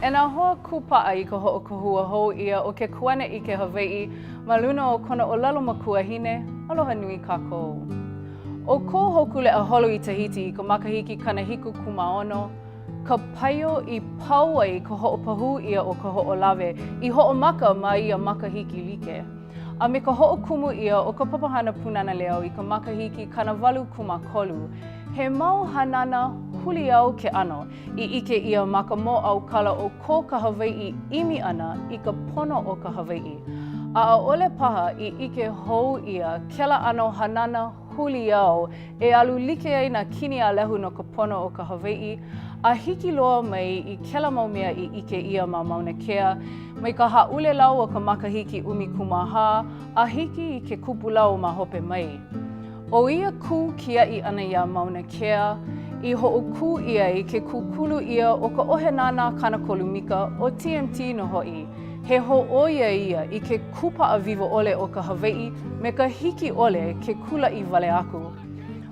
E nā hoa kūpaʻa i ka hoʻokahua hou ʻia o ke kuanaʻike Hawaiʻi ma luna o kona ʻōlelo makuahine, aloha nui kākou. ʻO kō Hōkūleʻa holo i Tahiti i ka makahiki 76, ka paio i pau ai ka hoʻopahū ʻia o Kahoʻolawe i hoʻomaka ma ia makahiki like, a me ka hoʻokumu ʻia o ka papahana Pūnana Leo i ka makahiki 83, he mau hanana huliau ke ʻano i ʻike ʻia ma ka mōʻaukala o ko ka Hawaiʻi ʻimi ʻana i ka pono o ka Hawaiʻi. A ʻaʻole paha i ʻike hou ʻia kēlā ʻano hanana huliau e alu like ai nā kini a lehu no ka pono o ka Hawaiʻi a hiki loa mai i kēlā mau mea i ʻike ʻia ma Mauna Kea mai ka hāʻulelau o ka makahiki 14 a hiki i ke kupulau ma hope mai. ʻO ia kū kiaʻi ʻana iā Mauna Kea i hoʻokū ʻia i ke kūkulu ʻia o ka ʻOhe Nānā 30 Mika ʻo TMT nō hoʻi, he hōʻoia ia i ke kūpaʻa wiwoʻole o ka Hawaiʻi me ka hiki ʻole ke kulaʻi wale aku.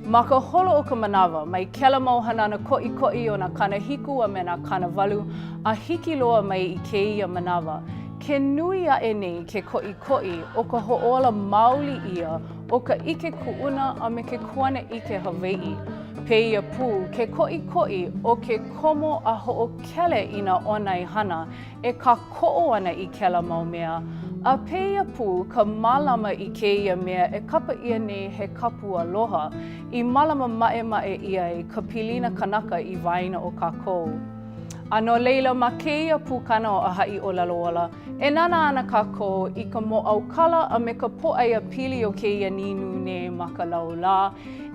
Ma ka holo o ka manawa, mai kēlā mau hanana koʻikoʻi o nā 70 a me nā 80 a hiki loa mai i kēia manawa, ke nui aʻe nei ke koʻikoʻi o ka hoʻōla maoli ʻia o ka ʻike kuʻuna a me ke kuanaʻike Hawaiʻi. Pēia pū ke koʻikoʻi o ke komo a hoʻokele i nā ʻōnaehana e kākoʻo ana i kēlā mau mea, a pēia pū ka mālama i kēia mea e kapa ʻia nei he kapu aloha, i mālama maʻemaʻe ʻia ai ka pilina kanaka i waena o kākou. A no laila, ma kēia pukana o ʻĀhaʻi ʻŌlelo Ola, E nānā ana kākou i ka mōʻaukala a me ka pōʻaiapili o kēia nīnūnē ma ka laulā,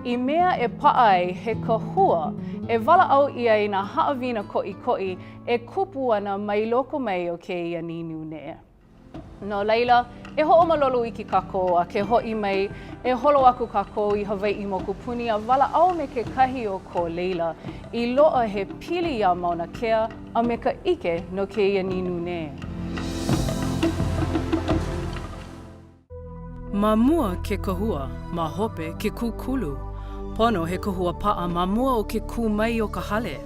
i mea e paʻa ai he kahua e walaʻau ʻia ai nā haʻawina koʻikoʻi e kupu ana mai loko mai o kēia nīnūnē. No laila, e hoʻomalolo iki kākou a ke hoʻi mai, e holo aku kākou i Hawaiʻi mokupuni a walaʻau me kekahi o ko laila i loaʻa he pili iā Mauna Kea a me ka ʻike no kēia nīnūnē. Ma mua ke kahua, ma hope ke kūkulu. Pono he kahua paʻa ma mua o ke kū mai o ka hale.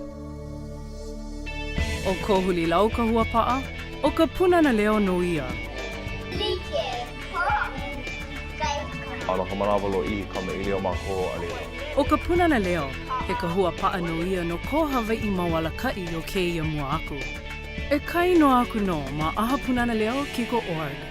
ʻO ko Hulilau kahua paʻa, ʻo ka Pūnana Leo nō ia. A no ka manawa lōʻihi kamaʻilio mākou a laila. ʻO ka Pūnana Leo, he kahua paʻa nō ia no ko Hawaiʻi mau alakaʻi o kēia mua aku. E kāinoa aku nō ma ʻAha Pūnana Leo Kiko org.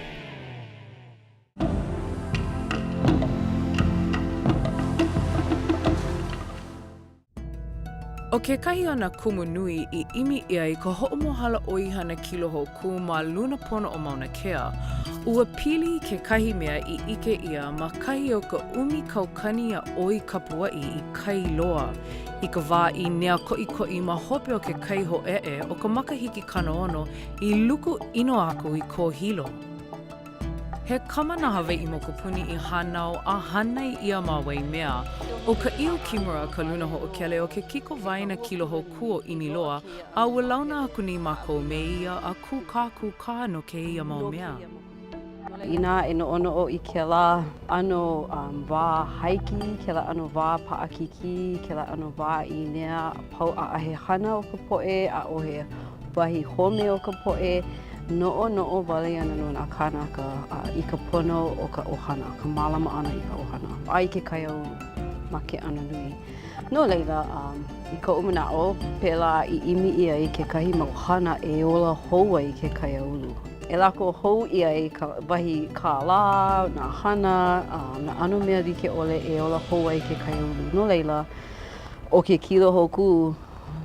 ʻO kekahi o nā kumu nui i ʻimi ʻia i ka hoʻomohala ʻoihana kilohōkū ma luna pono o Mauna Kea, ua pili i kekahi mea i ʻike ʻia ma kahi o ka ʻumi kaukani a ʻoi kapuaʻi i kai loa i ka wā ʻīnea koʻikoʻi ma hope o ke kai hoʻēʻe o ka makahiki 60 i luku ʻino aku i ko Hilo. He kama na Hawaiʻi mokupuni i hānau a hānai ʻia ma Waimea. ʻO Kaʻiu Kimura ka luna hoʻokele o ke Kikowaena Kilohōkū o ʻImiloa, a ua launa aku nei mākou me ia a kūkākūkā no kēia mau mea. Inā e noʻonoʻo i kēlā ʻano wā haiki, kēlā ʻano wā paʻakikī, kēlā ʻano wā ʻīnea, pau ʻaʻahe hana o ka poʻe, ʻaʻohe wahi home o ka poʻe, Noʻonoʻo wale ana nō nā kānaka i ka pono o ka ʻohana, ka mālama ʻana i ka ʻohana a i ke kaiāulu ma ke ʻano nui. No laila, i koʻu manaʻo, pēlā i ʻimi ʻia ai kekahi mau hana e ola hou ai ke kaiāulu. E lako hou ʻia ai ka wahi kālā, nā hana, nā ʻano mea like ʻole e ola hou ai ke kaiāulu. No laila, ʻo ke kilohōkū,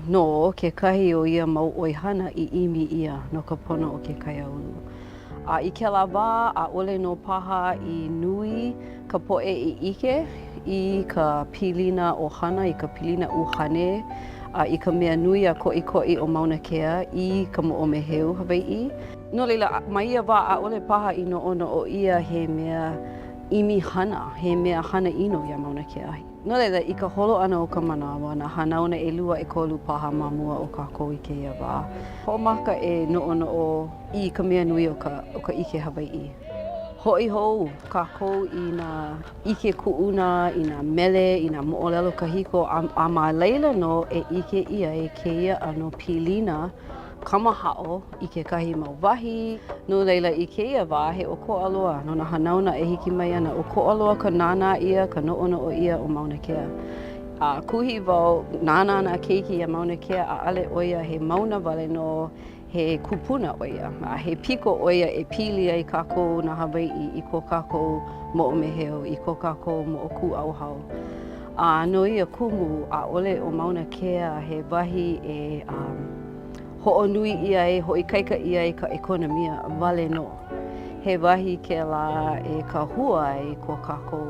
nō kekahi o ia mau ʻoihana i ʻimi ʻia no ka pono o ke kaiāulu. A i kēlā wā, ʻaʻole nō paha i nui ka poʻe i ʻike i ka pilina ʻohana, i ka pilina ʻuhane, a i ka mea nui a koʻikoʻi o Mauna Kea i ka moʻomeheu Hawaiʻi. No laila, ma ia wā, ʻaʻole paha i noʻonoʻo ʻia he mea ʻimi hana, he mea hana ʻino iā Mauna Kea. No laila, i ka holo ʻana o ka manawa, nā hanauna ʻelua ʻekolu paha ma mua o kākou i kēia wā, hoʻomaka e noʻonoʻo i ka mea nui o ka, o ka ʻike Hawaiʻi. Hoʻi hou kākou i nā ʻike kuʻuna, i nā mele, i nā moʻolelo kahiko, a, a ma laila nō e ʻike ʻia ai kēia ʻano pilina. kamahaʻo i kekahi mau wahi. No laila, i kēia wā, he ʻokoʻa loa no nā hanauna e hiki mai ana, ʻokoʻa loa ka nānā ʻia, ka noʻonoʻo ʻia o Mauna Kea. A kuhi wau, nānā nā keiki iā Mauna Kea, ʻaʻole ʻo ia he mauna wale nō, he kupuna ʻo ia, a he piko ʻo ia e pili ai kākou nā Hawaiʻi i ko kākou moʻomeheu, i ko kākou moʻokūʻauhau. A no ia kumu, ʻaʻole ʻo Mauna Kea he wahi e hoʻonui ʻia ai, hoʻoikaika ʻia ai ka ʻekonomia wale nō. He wahi kēlā e kahua ai ko kākou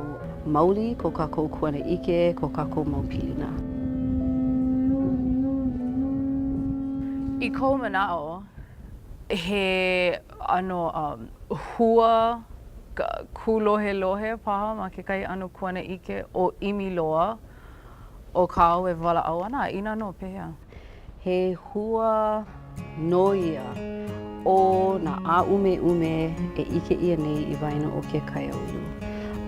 mauli, ko kākou kuanaʻike, ko kākou mau pilina. I kou manaʻo, he ʻano hua kūlohelohe paha ma kekahi ʻano kuanaʻike ʻo ʻImiloa ʻo kāu e walaʻau ana, a inā nō, pehea? He hua nō ia o nā ʻāʻumeʻume e ʻike ʻia nei i waena o ke kaiāulu.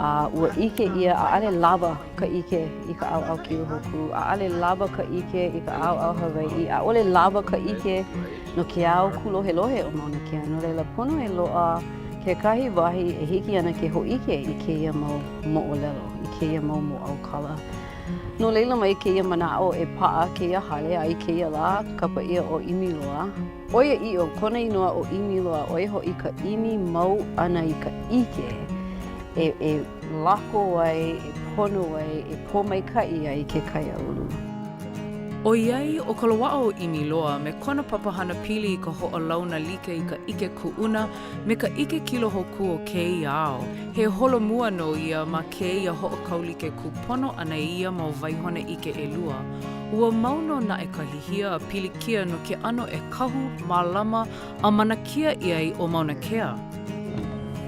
A ua ʻike ʻia ʻaʻole lawa ka ʻike i ka ʻaoʻao kilohōkū, ʻaʻole lawa ka ʻike i ka ʻaoʻao Hawaiʻi, ʻaʻole lawa ka ʻike no ke ao kūlohelohe o Mauna Kea. No laila, pono e loaʻa kekahi wahi e hiki ana ke hōʻike i kēia mau moʻolelo, i kēia mau mōʻaukala. No laila mai kēia manaʻo e paʻa kēia hale a i kēia lā, kapa ʻia ʻo ʻImiloa. ʻOiaʻiʻo, kona inoa ʻo ʻImiloa, ʻo ia hoʻi ka ʻimi mau ʻana i ka ʻike e, e lako ai, e pono ai, e pōmaikaʻi ai ke kaiāulu. ʻOiai ʻo ka loaʻa o ʻImiloa me kona papahana pili i ka hoʻolauna like i ka ʻike kuʻuna me ka ʻike kilohōkū o kēia ao, he holomua nō ia ma kēia hoʻokaulike kūpono ʻana i ia mau waihona ʻike ʻelua. Ua mau nō naʻe ka hihia a pilikia no ke ʻano e kahu, mālama, a manakia ʻia ai ʻo Mauna Kea.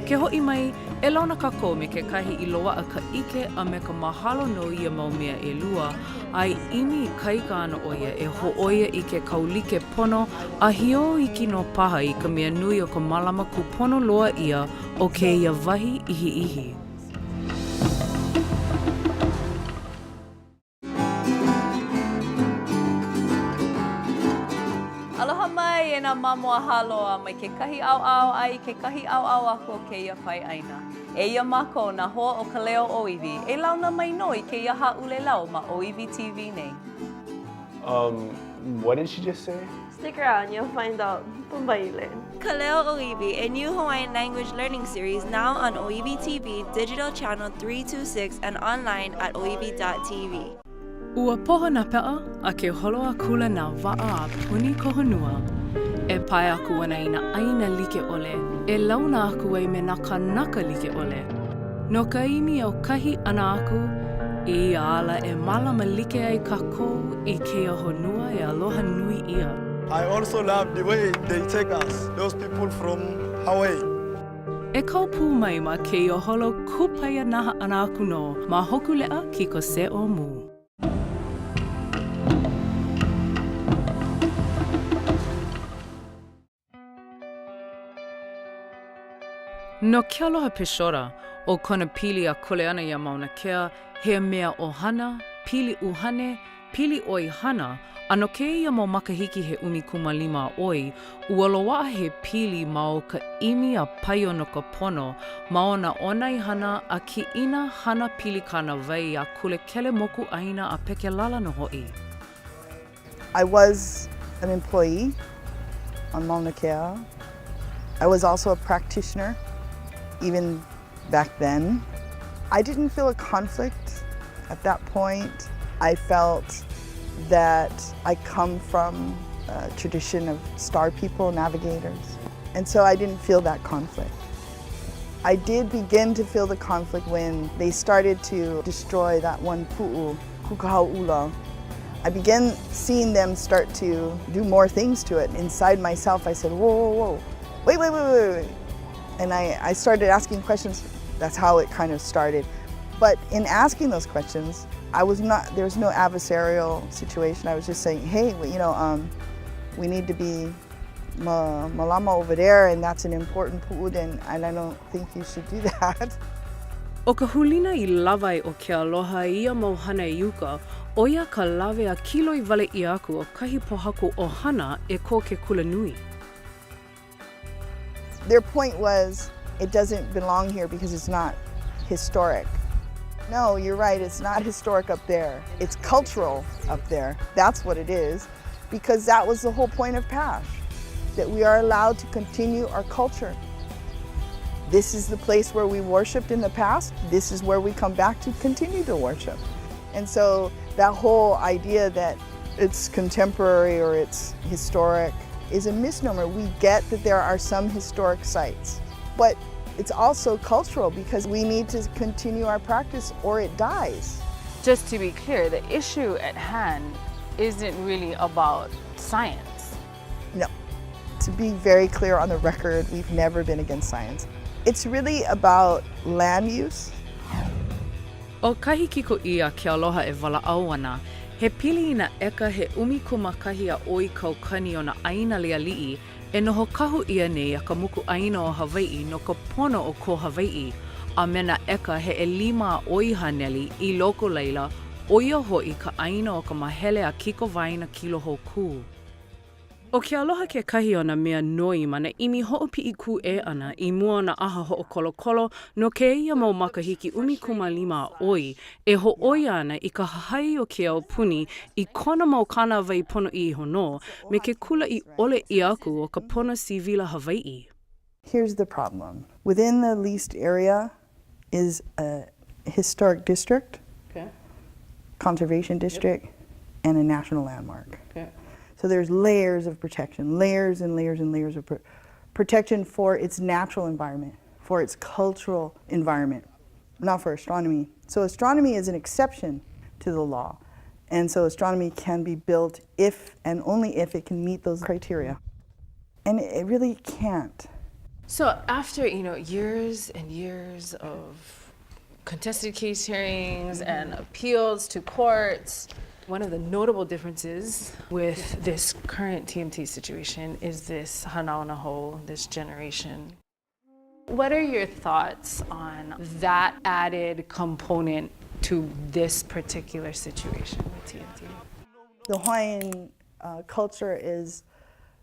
Ke hoʻi mai, e launa kākou me kekahi i loaʻa ka ʻike a me ka mahalo no ia mau mea ʻelua, a e ʻimi ikaika ana ʻo ia e hōʻoia i ke kaulike pono a hiō iki nō paha i ka mea nui o ka mālama kūpono loa ʻia o kēia wahi ʻihiʻihi. Aloha mai e nā mamo a Hāloa mai kekahi ʻaoʻao a i kekahi ʻaoʻao aku o kēia pae ʻāina. Eia mākou nā hoa o ka leo ʻōiwi e launa mai nō i kēia hāʻulelau ma ʻŌiwi TV nei. Um, what did she just say? Stick around, you'll find out. Pumbaile. Ka Leo ʻŌiwi, a new Hawaiian language learning series now on ʻŌiwi TV, digital channel 326 and online at oiwi.tv. Ua poho nā peʻa, a ke holo akula nā waʻa a puni ka honua. E pae aku ana i nā ʻāina like ʻole, e launa aku ai me nā kānaka like ʻole. No ka ʻimi aukahi ʻana aku i ia ala e mālama like ai kākou i kēia honua e aloha nui ʻia. I also love the way they take us, those people from Hawaii. E kau pū mai ma kēia holo kūpaianaha ʻana aku nō ma Hōkūleʻa Kiko Se O Mū. No Kealoha Pisciotta, ʻo kona pili a kuleana iā Mauna Kea, he mea ʻohana, pili ʻuhane, pili ʻoihana, a no kēia mau makahiki he 15 a ʻoi, ua loaʻa he pili ma o ka ʻimi a paio no ka pono ma o nā ʻōnaehana a kiʻina hana pili kānāwai a kulekele mokuʻāina a pekelala nō hoʻi. I was an employee on Mauna Kea. I was also a practitioner even back then. I didn't feel a conflict at that point. I felt that I come from a tradition of star people, navigators. And so I didn't feel that conflict. I did begin to feel the conflict when they started to destroy that one pu'u, Kukahau'ula. I began seeing them start to do more things to it. Inside myself, I said, whoa, whoa, whoa, wait, wait, wait, wait, wait. And I, I started asking questions. That's how it kind of started. But in asking those questions, I was not, there was no adversarial situation. I was just saying, hey, you know, um, we need to be ma malama over there and that's an important pu'u and, and I don't think you should do that. ʻO ka hulina i lawa ai ʻo Kealoha i ia mau hana i uka, ʻo ia ka lawe a kiloi wale ʻia aku o kahi pōhaku ʻohana e ko ke kulanui. Their point was it doesn't belong here because it's not historic. No, you're right, it's not historic up there. It's cultural up there. That's what it is, because that was the whole point of PASH, that we are allowed to continue our culture. This is the place where we worshiped in the past. This is where we come back to continue to worship. And so that whole idea that it's contemporary or it's historic is a misnomer. We get that there are some historic sites, but it's also cultural because we need to continue our practice or it dies. Just to be clear, the issue at hand isn't really about science. No. To be very clear on the record, we've never been against science. It's really about land use. ʻO kahi kikoʻī a Kealoha e walaʻau ana, he pili i nā ʻeka he 11 a ʻoi kaukani o nā ʻāina lei aliʻi e noho kahu ʻia nei a ka Mokuʻāina o Hawaiʻi no ka pono o ko Hawaiʻi, a me nā ʻeka he ʻelima a ʻoi haneli i loko o laila, ʻo ia hoʻi ka ʻāina o ka Mahele a Kikowaena Kilohōkū. ʻO Kealoha kekahi o nā mea noi ma nā ʻimi hoʻopiʻi kūʻē ʻana i mua o nā ʻaha hoʻokolokolo no kēia mau makahiki 15 a ʻoi e hōʻoia ana i ka hahai o ke aupuni i kona mau kānāwai ponoʻī iho nō me ke kulaʻi ʻole ʻia aku o ka pono sivila Hawaiʻi. Here's the problem. Within the leased area is a historic district, okay. conservation district, yep. and a national landmark. Okay. So there's layers of protection, layers and layers and layers of pr protection for its natural environment, for its cultural environment, not for astronomy. So astronomy is an exception to the law. And so astronomy can be built if and only if it can meet those criteria. And it really can't. So after, you know, years and years of contested case hearings and appeals to courts, one of the notable differences with this current TMT situation is this hanauna hou, this generation. What are your thoughts on that added component to this particular situation with TMT? The Hawaiian uh, culture is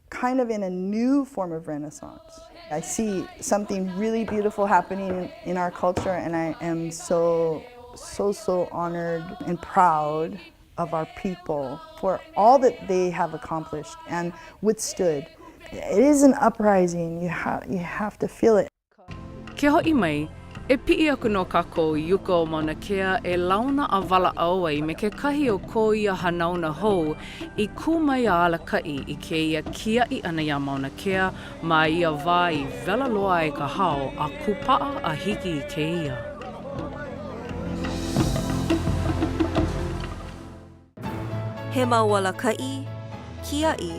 kind of in a new form of renaissance. I see something really beautiful happening in our culture, and I am so, so, so honored and proud of our people for all that they have accomplished and withstood. It is an uprising. You, ha you have to feel it. Ke hoʻi mai, e piʻi aku nō kākou i uka o Mauna Kea e launa a walaʻau ai me kekahi o ko ia hanauna hou i kū mai a alakaʻi i kēia kiaʻi ʻana iā Mauna Kea ma ia wā i wela loa ai ka hao a kūpaʻa a hiki i kēia. He mau alakaʻi, kiaʻi,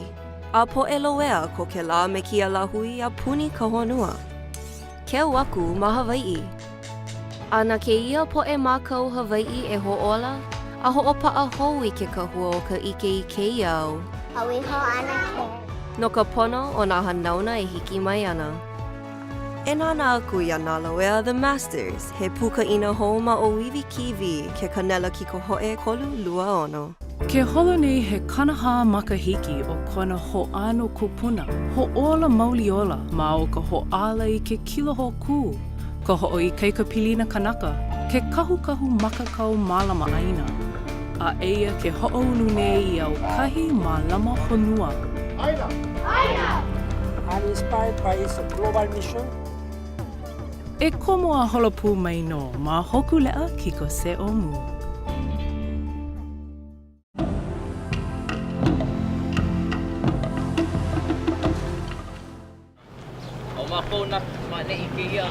a poʻe loea ko kēlā me kēia lāhui a puni ka honua. Keu aku ma Hawaiʻi. A na kēia poʻe mākau Hawaiʻi e hoʻōla a hoʻopaʻa hou i ke kahua o ka ʻike i kēia au. No ka pono o nā hanauna e hiki mai ana. E nānā aku iā Nā Loea The Masters, he pūkaʻina hou ma ʻŌiwi TV, ke kānela kikohoʻe 326. Ke holo nei he 40 makahiki o kona hoʻāno kupuna, hoʻōla mauli ola ma o ka hoʻāla i ke kilohōkū, ka hoʻoikaika pilina kanaka, ke kahukahu makakau mālama ʻāina. A eia ke hoʻoulu nei i aukahi mālama honua. ʻĀina! ʻĀina! I'm inspired by its global mission. E komo a holo pū mai nō ma Hōkūleʻa Kiko Se O Mu. ʻO mākou nā ma ʻaneʻi kēia,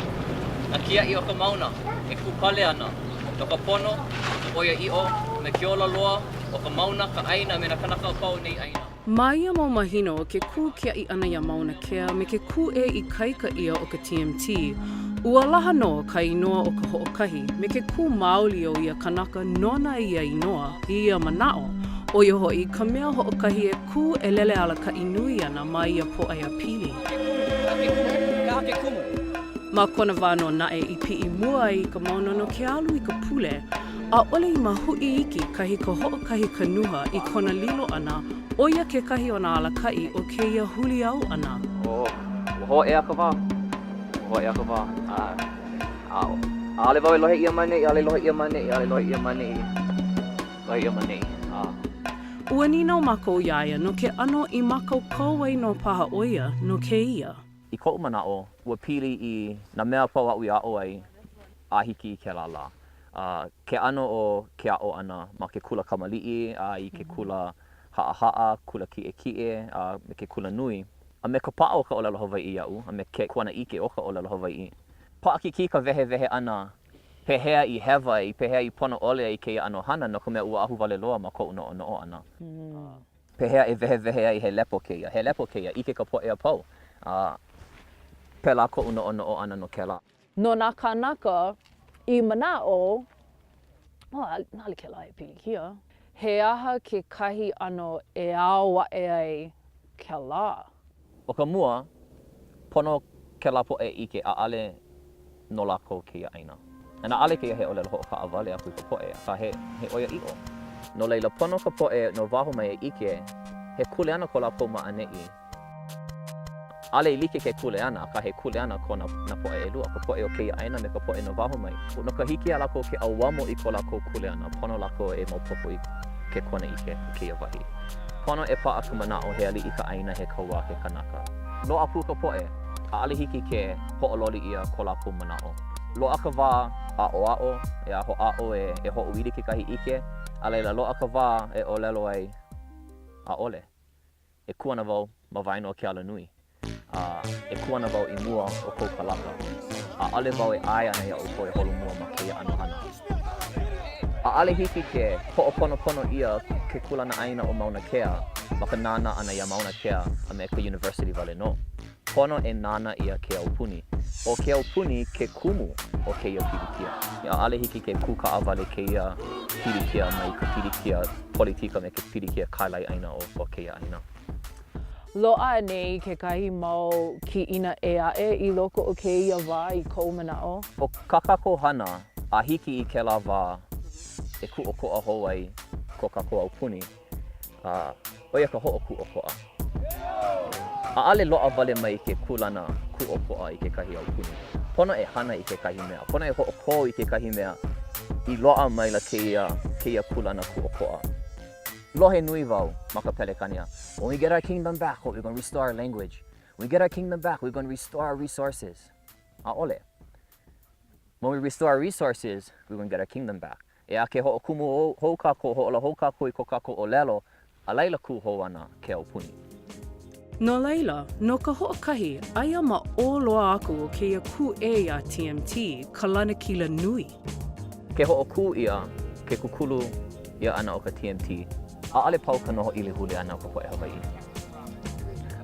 nā kiaʻi o ka mauna e kūpale ana no ka pono, ka ʻoiaʻiʻo, me ke ola loa o ka mauna, ka ʻāina, a me nā kānaka a pau o nei ʻāina. Ma ia mau mahina o ke kū kiaʻi ʻana iā Mauna Kea me ke kūʻē ikaika ʻia o ka TMT, ua laha nō ka inoa o ka hoʻokahi me ke kū maoli o ia kanaka nona ia inoa i ia manaʻo, ʻo ia hoʻi ka mea hoʻokahi e kū ʻelele alakaʻi nui ana ma ia pōʻaiapili. Ma kona wā nō naʻe i piʻi mua ai i ka mauna no ke alu i ka pule. ʻaʻole i mahuʻi iki Kahiko Hoʻokahi Kanuha i kona lilo ʻana ʻo ia kekahi o nā alakaʻi o kēia huliau ʻana. Oh, ua hōʻea ka wā. Ua hōʻea ka wā. A, a, ʻaʻole wau e lohe ʻia ma ʻaneʻi, ʻaʻole lohe ʻia ma ʻaneʻi, ʻaʻole lohe ʻia ma ʻaneʻi. Lohe ʻia ma ʻaneʻi. A. Ua nīnau mākou iā ia no ke ʻano i mākaukau ai nō paha ʻo ia no kēia. I koʻu manaʻo, ua pili i nā mea a pau aʻu i aʻo ai a hiki i kēlā lā. A ke ʻano o ke aʻo ʻana ma ke kula kamaliʻi a i ke kula haʻahaʻa, kula kiʻekiʻe, a me ke kula nui, a me ka paʻa o ka ʻōlelo Hawaiʻi iaʻu, a me ke kuanaʻike o ka ʻōlelo Hawaiʻi. Paʻakikī ka wehewehe ʻana pehea i hewa ai, pehea i pono ʻole ai kēia ʻano hana, no ka mea ua ahuwale loa ma koʻu noʻonoʻo ʻana. Pehea e wehewehe ai he lepo kēia? He lepo kēia, ʻike ka poʻe a pau. A pēlā koʻu noʻonoʻo ʻana no kēlā. No nā kānaka i manaʻo, oh, ʻaʻole kēlā e pilikia. He aha kekahi ʻano e ao aʻe ai kēlā? ʻO ka mua, pono kēlā poʻe e ʻike ʻaʻole no lākou kēia ʻāina. And ʻaʻole kēia he ʻōlelo hoʻokaʻawale aku i ka poʻe, akā he, he ʻoiaʻiʻo. No laila, pono ka poʻe no waho mai e ʻike, he kuleana ko lākou ma ʻaneʻi. ʻAʻole i like ke kuleana, akā he kuleana ko nā, nā poʻe ʻelua, ka poʻe o kēia ʻāina me ka poʻe no waho mai. No ka hiki iā lākou ke ʻauamo i ko lākou kuleana, pono lākou e maopopo i ke kuanaʻike o kēia wahi. Pono e paʻa ka manaʻo he aliʻi ka ʻāina, he kauā ke kanaka. Loaʻa pū ka poʻe, ʻaʻole hiki ke hoʻololi ʻia ko lākou manaʻo. Loaʻa ka wā aʻoaʻo, e hoʻāʻo e, e hoʻoili kekahi ʻike, a laila loaʻa ka wā e ʻōlelo ai, ʻaʻole. E kū ana wau ma waena o ke alanui, a e kū ana wau i mua o kou kalaka. ʻAʻole wau e ʻae ana iā ʻoukou e holomua ma kēia ʻano hana. ʻAʻole hiki ke hoʻoponopono ʻia ke kūlana ʻāina o Mauna Kea ma ka nānā ʻana iā Mauna Kea a me ka University wale nō. Pono e nānā ʻia ke aupuni. ʻO ke aupuni ke kumu o kēia pilikia. ʻAʻole hiki ke kū kaʻawale kēia pilikia mai ka pilikia politika me ke pilikia kālaiʻāina o kēia ʻāina. Loaʻa anei kekahi mau kiʻina ʻē aʻe i loko o kēia wā i kou manaʻo? ʻO kā kākou hana a hiki i kēlā wā e kūʻokoʻa hou ai ko kākou aupuni, a ʻo ia ka hoʻokūʻokoʻa. ʻAʻole loaʻa wale mai ke kūlana kūʻokoʻa i kekahi aupuni. Pono e hana i kekahi mea, pono e hoʻokō i kekahi mea i loaʻa maila kēia, kēia kūlana kūʻokoʻa. Lohe nui wau ma ka Pelekania, When we get our kingdom back, we're gonna restore our language. When we get our kingdom back, we're gonna restore our resources. ʻAʻole. When we restore our resources, we're gonna get our kingdom back. ʻEā, ke hoʻokumu hou kākou, hoʻōla hou kākou i ko kākou ʻōlelo, a laila kū hou ana ke aupuni. No laila, no ka hoʻokahi, aia ma ʻō loa aku o kēia kūʻē iā TMT ka lanakila nui. Ke hoʻokū ʻia ke kūkulu ʻia ʻana o ka TMT, ʻaʻole pau ka noho ʻilihune ʻana o ka poʻe Hawaiʻi.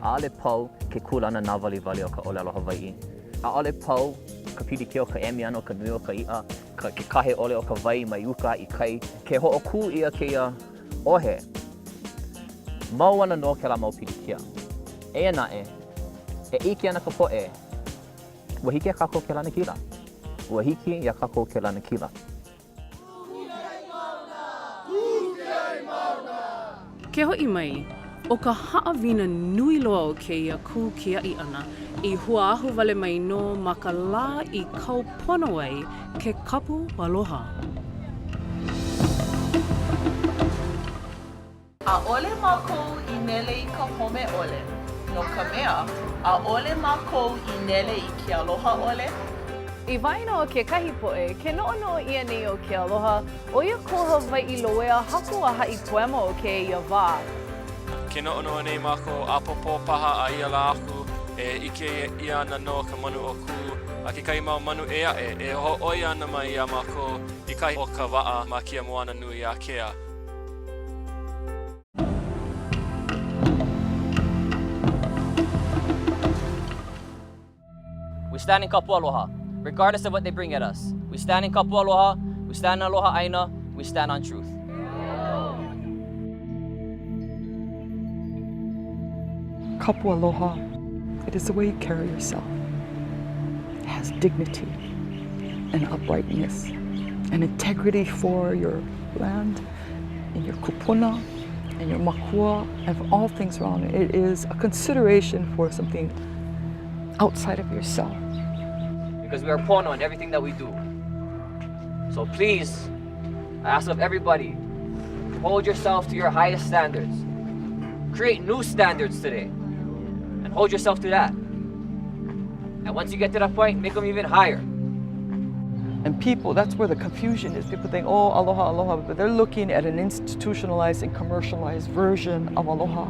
ʻAʻole pau ke kūlana nāwaliwali o ka ʻōlelo Hawaiʻi. ʻAʻole pau ka pilikia o ka emi ʻana o ka nui o ka iʻa. Ke kahe ʻole o ka wai mai uka i kai. Ke hoʻokū ʻia kēia ʻohe, mau ana nō kēlā mau pilikia. Eia naʻe, e ʻike ana ka poʻe, ua hiki iā kākou ke lanakila. Ua hiki iā kākou ke lanakila. Ke hoʻi mai, ʻo ka haʻawina nui loa o kēia kū kiaʻi ʻana i hua ahuwale mai nō ma ka lā i kau pono ai ke kapu aloha. ʻAʻole mākou i nele i ka home ʻole, no ka mea, ʻaʻole mākou i nele i ke aloha ʻole. I waena o kekahi poʻe, ke noʻonoʻo ʻia nei ʻo ke aloha, ʻo ia ko Hawaiʻi loea haku a haʻi poema o kēia wā. Ke noʻonoʻo nei mākou ʻapōpō paha a ia lā aku e ʻike ʻia ana nō ka manu ʻo Kū a kekahi mau manu ʻē aʻe e hōʻoia ana mai iā mākou i kahi o ka waʻa ma kēia moana nui ākea. We stand in kapu aloha, regardless of what they bring at us. We stand in kapu aloha, we stand in aloha aina, we stand on truth. Kapu aloha, it is the way you carry yourself. It has dignity and uprightness. An integrity for your land and your kupuna and your makua and for all things around. It is a consideration for something outside of yourself. Because we are pono in everything that we do. So please, I ask of everybody, hold yourself to your highest standards. Create new standards today and hold yourself to that. And once you get to that point, make them even higher. And people, that's where the confusion is. People think, oh, aloha, aloha, but they're looking at an institutionalized and commercialized version of aloha.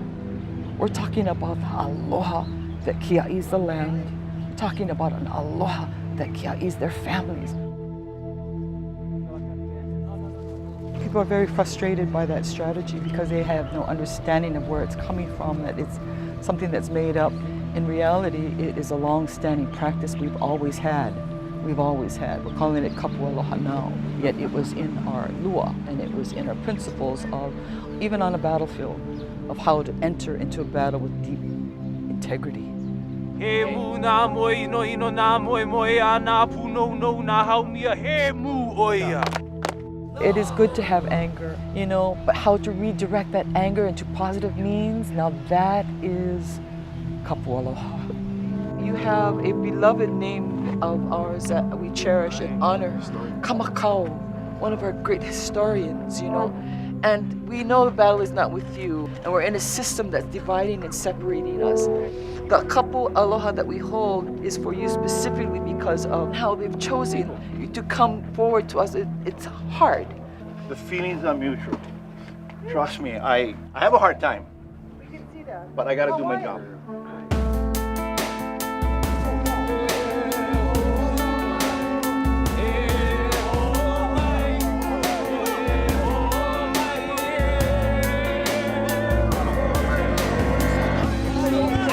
We're talking about the aloha that kia'is the land. We're talking about an aloha that kia'is their families. People are very frustrated by that strategy because they have no understanding of where it's coming from, that it's something that's made up. In reality, it is a long-standing practice we've always had. We've always had. We're calling it kapu aloha now, yet it was in our lua and it was in our principles of, even on a battlefield, of how to enter into a battle with deep integrity. He mū nā moe inoino nā moemoeā nā pūnounou nā haumia he mū ʻo ia. It is good to have anger, you know, but how to redirect that anger into positive means, now that is kapu aloha. You have a beloved name of ours that we cherish and honor, Kamakau, one of our great historians, you know. And we know the battle is not with you, and we're in a system that's dividing and separating us. The kapu aloha that we hold is for you specifically because of how they've chosen to come forward to us. It, it's hard. The feelings are mutual. Trust me, I, I have a hard time. We can see that. But I gotta do my job.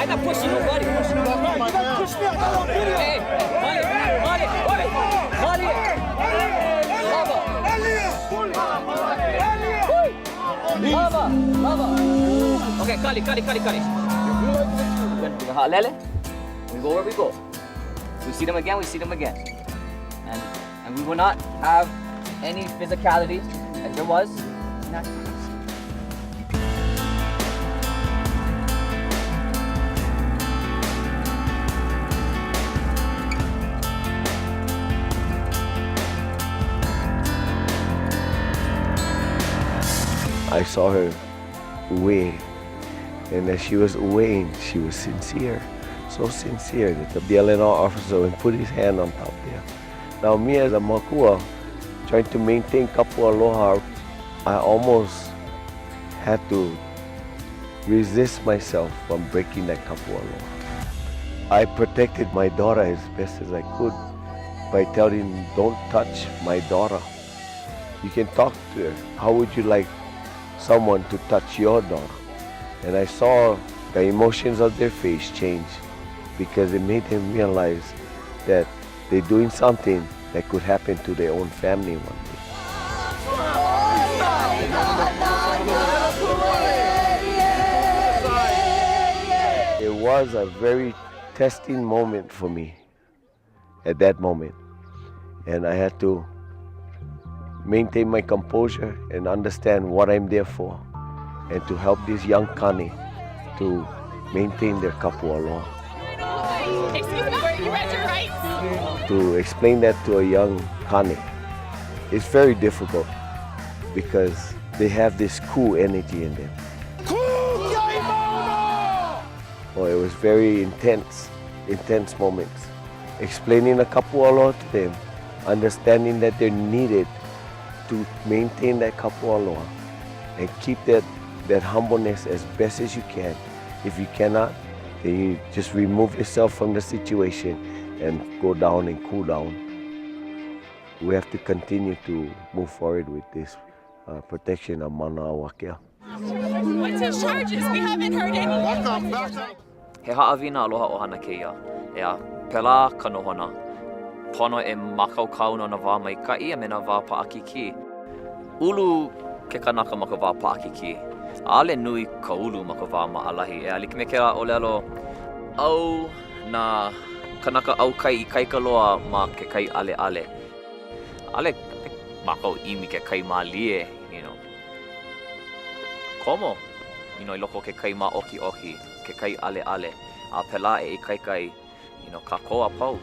I'm not pushing nobody. Push me, I got on video. Hey, Mali, Mali, Mali, Mali. Lava. Lava, lava. Okay, Kali, Kali, Kali, Kali. Haʻalele. We go where we go. We see them again, we see them again. And, and we will not have any physicality as there was. I saw her uē, and as she was uēing, she was sincere, so sincere that the BLNR officer would put his hand on top there. Now me as a makua, trying to maintain kapu aloha, I almost had to resist myself from breaking that kapu aloha. I protected my daughter as best as I could by telling don't touch my daughter. You can talk to her. How would you like someone to touch your daughter? And I saw the emotions of their face change because it made them realize that they're doing something that could happen to their own family one day. It was a very testing moment for me at that moment. And I had to maintain my composure and understand what I'm there for and to help these young kane to maintain their kapu aloha. Excuse me, you read your rights? To explain that to a young kane, it's very difficult because they have this cool energy in them. Oh, it was very intense, intense moments. Explaining the kapu aloha to them, understanding that they're needed to maintain that kapu aloha and keep that, that humbleness as best as you can. If you cannot, then you just remove yourself from the situation and go down and cool down. We have to continue to move forward with this uh, protection of Mauna Wakea. What's his charges? We haven't heard anything. He haʻawina aloha ʻohana kēia. ʻEā, pēlā ka nohona. Pono e mākaukau no nā wā maikaʻi a me nā wā paʻakikī. Ulu ke kanaka ma ka wā paʻakikī. ʻAʻole nui ka ulu ma ka wā maʻalahi. ʻEā, like me kēlā ʻōlelo, ʻau nā kanaka ʻau kai ikaika loa ma ke kai ʻaleʻale. ʻAʻole. Mākou ʻimi ke kai mālie, you know, komo, you know, i loko o ke kai māʻokiʻoki, ke kai ʻaleʻale, a pēlā e ikaika ai, you know, kākou a pau.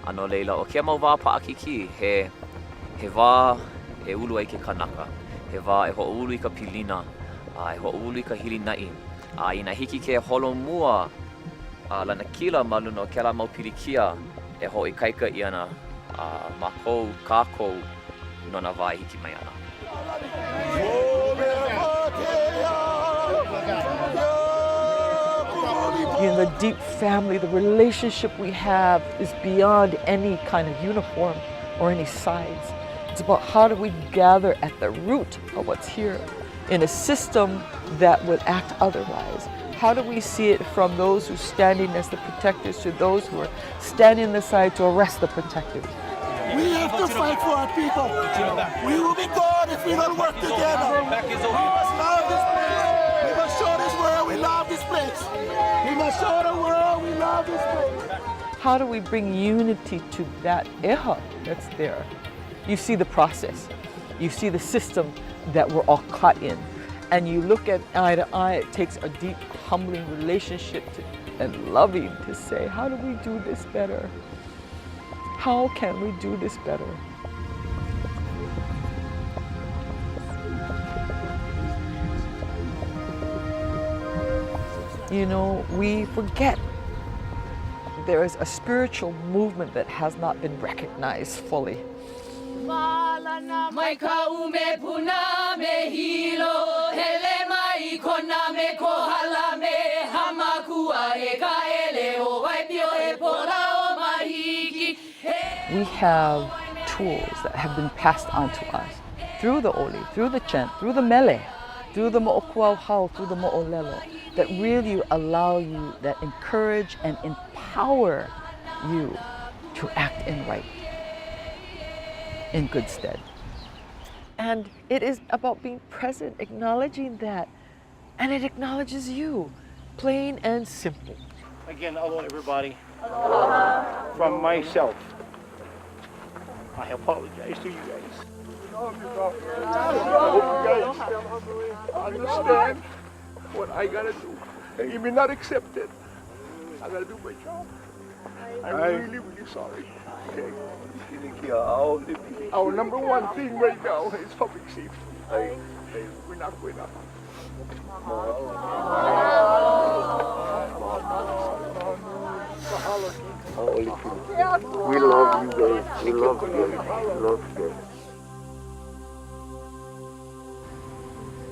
A no laila, ʻo kēia mau wā paʻakikī, he, he wā e ulu ai ke kanaka, he wā e hoʻoulu i ka pilina, a e hoʻoulu i ka hilinaʻi, a inā hiki ke holomua a lanakila ma luna o kēlā mau pilikia e hoʻoikaika ʻia ana mākou, kākou, no nā wā e hiki mai ana. You know, the deep family, the relationship we have is beyond any kind of uniform or any sides. It's about how do we gather at the root of what's here in a system that would act otherwise. How do we see it from those who are standing as the protectors to those who are standing on the side to arrest the protectors? We have to fight for our people. We will be gone if we don't work together. We must love this place. We must show this world we love this place. We must show the world we love this place. How do we bring unity to that eha that's there? You see the process. You see the system that we're all caught in. And you look at eye to eye, it takes a deep, humbling relationship to, and loving to say, how do we do this better? How can we do this better? You know, we forget there is a spiritual movement that has not been recognized fully. Mai Kaʻū me Puna me Hilo, hele mai Kona me Kohala me Hamakua e Kaʻele o Waipio e Pola o Mahiki. We have tools that have been passed on to us through the oli, through the chant, through the mele, through the mo'okuauhau, through the mo'olelo, that really allow you, that encourage and empower you to act in right, in good stead. And it is about being present, acknowledging that, and it acknowledges you, plain and simple. Again, hello everybody. Aloha. From myself, I apologize to you guys. I hope you guys understand what I gotta do. You may not accept it. I gotta do my job. I'm really, really sorry. Okay. Our number one thing right now is public safety. We're not going up. We love you guys. We love you guys. We love you guys.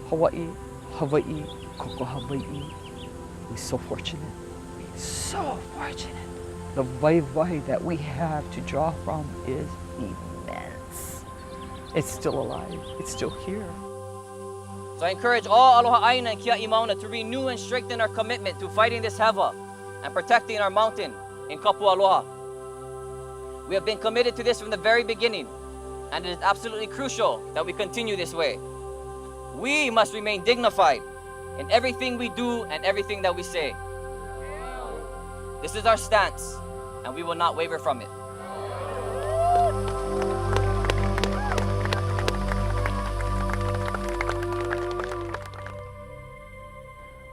Hawaii, Hawaii, Koko Hawaii. We're so fortunate. So fortunate. The waiwai that we have to draw from is immense. It's still alive. It's still here. So I encourage all Aloha Aina and Kia'i Mauna to renew and strengthen our commitment to fighting this hewa and protecting our mountain in Kapualoha. We have been committed to this from the very beginning, and it is absolutely crucial that we continue this way. We must remain dignified in everything we do and everything that we say. This is our stance, and we will not waver from it.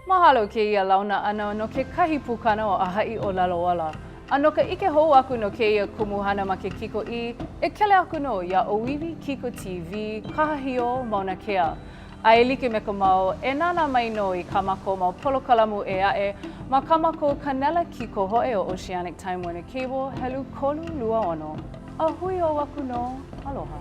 Mahalo kēia launa ʻana no kekahi pukana o ʻĀhaʻi ʻŌlelo Ola. A no ka ʻike hou aku no kēia kumuhana ma ke kikoʻī, e kele aku nō iā ʻŌiwi Kiko TV, Kahahiō, Mauna Kea. A e like me ka mau, e nānā mai nō i kā mākou mau polokalamu ʻē aʻe ma kā mākou kanela kikohoʻe o Oceanic Time Warner Cable helu 326. A hui hou aku nō. Aloha.